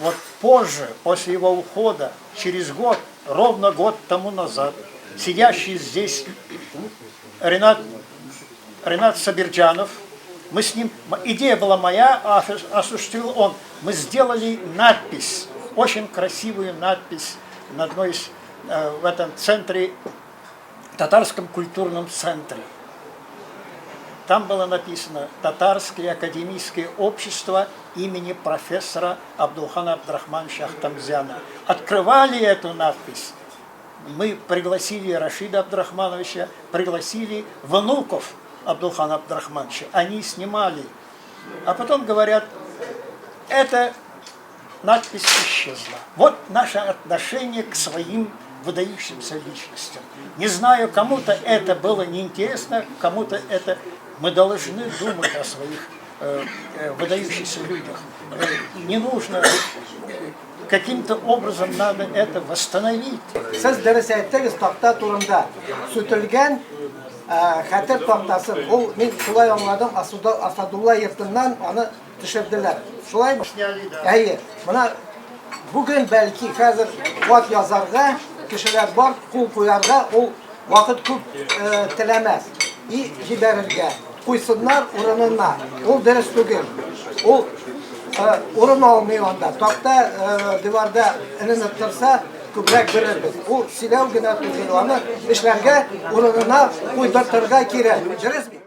Вот позже, после его ухода, через год, ровно год тому назад, сидящий здесь Ренат, Ренат Сабирджанов, мы с ним, идея была моя, а осуществил он. Мы сделали надпись, очень красивую надпись на одной из, в этом центре, татарском культурном центре. Там было написано «Татарское академическое общество имени профессора Абдулхана Абдрахмановича Ахтамзяна». Открывали эту надпись. Мы пригласили Рашида Абдрахмановича, пригласили внуков Абдулхана Абдрахмановича. Они снимали. А потом говорят, эта надпись исчезла. Вот наше отношение к своим выдающимся личностям. Не знаю, кому-то это было неинтересно, кому-то это... Мы должны думать о своих выдающихся людях. Не нужно, каким-то образом надо это восстановить. Сез дөрес әйттегез такта турында. Сүтелгән хәтер тактасын, ул мин шулай аңладым, Асадулла йортыннан аны төшерделәр. Шулаймы? Сняли, да. Әйе. Менә бүген бәлки хәзер хат язарга кешеләр бар, кул куярга ул вакыт күп теләмәс. И җибәрергә. Куйсыннар урынына. Ул дөрес түгел. Ул урын алмый анда. Такта диварда эленеп торса, күбрәк белербез. Ул сөйләү генә түгел, аны эшләргә урынына куйдыртырга кирәк. Дөрес бит?